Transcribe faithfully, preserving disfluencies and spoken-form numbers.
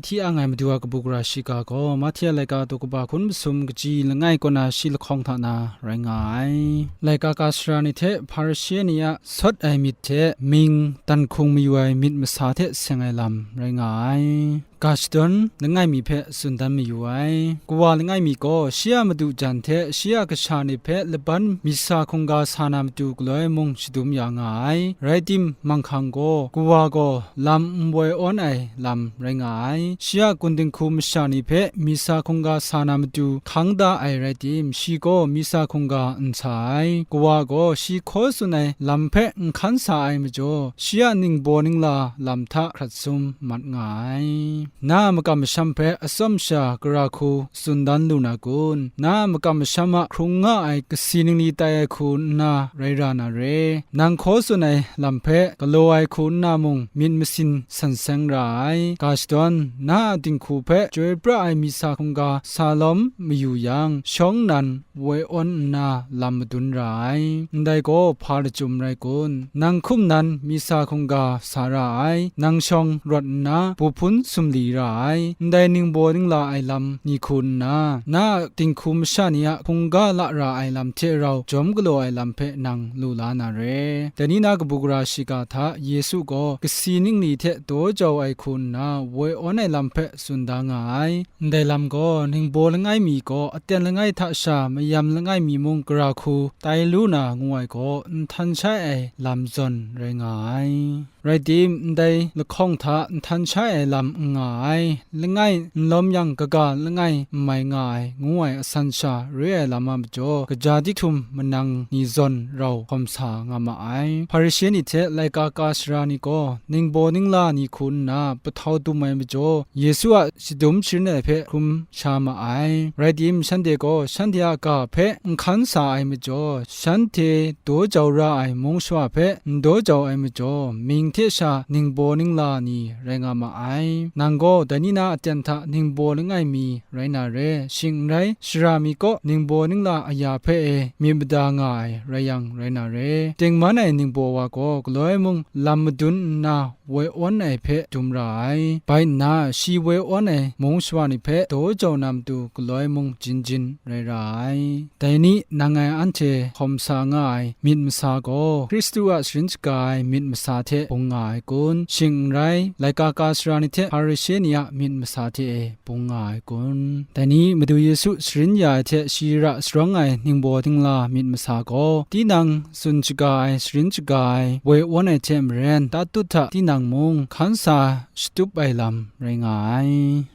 hti ang ai Madu a kabu gara shiga gaw, Mahte a laika daw kaba hkun masum kaji langai kaw na shi lahkawng hta na rai nga ai. Laika ka sara ni hte Hparishe ni a sawt ai myit hte mying dan hkung mayu ai myit masa hte seng ai lam rai nga ai. Ga shadawn langai mi hpe tsun dan mayu ai. Kawa langai mi gaw shi a madu jan hte shi a kasha ni hpe laban misa hkungga sa na matu galoi mung shadum ya nga ai. Rai tim, manghkang gaw, kawa gaw lam n woi awn ai lam rai nga ai. Shi a kun dinghku masha ni hpe misa hkungga sa na matu hkang da ai rai tim, shi gaw misa hkungga n sa ai. Kawa gaw shi hkaw tsun ai lam hpe n hkan sa ai majaw, shi a ningbaw ningla lam hta hkrat sum mat nga ai. Na a makam masham hpe atsawm sha gara hku tsun dan lu na kun? Na a makam masham a hkrung nga ai kasi ningli tai ai hku nna rai ra na re. Nang hkaw tsun ai lam hpe galaw ai hku nna mung myit masin san seng ra ai. Ga shadawn, na a dinghku hpe chyoi pra ai misa hkungga sa lawm mayu yang, shawng nnan woi awn nna lam madun ra ai. Ndai gaw hpa lachyum rai kun? Nang hkum nan misa hkungga sa ra ai, nang shawng rawt nna buhpun sumli ra ai. Ndai ningbaw ningla ai lam ni hku nna, na a dinghku masha ni a hkungga lara ai lam hte rau jawm galaw ai lam hpe nang lu la na re. Dai ni na kabu gara shiga hta Yesu gaw kasi ningli hte daw jau ai hku nna woi awn ai lam hpe tsun da nga ai. Ndai lam gaw, ningbaw langai mi gaw aten langai hta sha mayam langai mi mung gara hku tai lu na ngu ai gaw, nhtan shai ai lam zawn rai nga ai. Rai tim, ndai lahkawng hta nhtan shai ai lam n nga ai, langai n lawm yang kaga langai n mai nga ai, ngu ai asan sha re ai lam a majaw, kaja dihtum manang ni zawn rau hkawm sa nga ma ai. Hparishe ni hte laika ka sara ni gaw, ningbaw ningla ni hku nna pahtau dum ai majaw, Yesu a shadum sharin ai hpe hkrum sha ma ai. Rai tim, shanhte gaw shanhte a ga hpe n hkan sa ai majaw, shanhte daw jau ra ai mung shawa hpe n daw jau ai majaw, mying hte sha ningbaw ningla ni rai nga ma ai. Nang gaw dai ni na aten hta ningbaw langai mi rai na re, shing n rai, shara mi kaw ningbaw ningla aya hpe e myit mada nga ai rai yang rai na re. Tengman ai ningbaw wa gaw galoi mung lam madun nna woi awn ai hpe dum ra ai. Bai nna, shi woi awn ai mung shawa ni hpe daw jau na matu galoi mung jin jin rai ra ai. Dai ni, nang ngai anhte hkawm sa nga ai myit masa gaw, Hkristu a sharin shaga ai myit masa hte bung nga ai kun? Shing n rai, laika ka sara ni hte Hparishe ni a myit masa hte e bung nga ai kun? Dai ni, Madu Yesu sharin ya ai hte shi ra sharawng ai ningbaw ningla myit masa gaw, tinang tsun shaga ai, sharin shaga ai, woi awn ai hte maren, tatut hta tinang mung hkan sa shatup ai lam rai nga ai.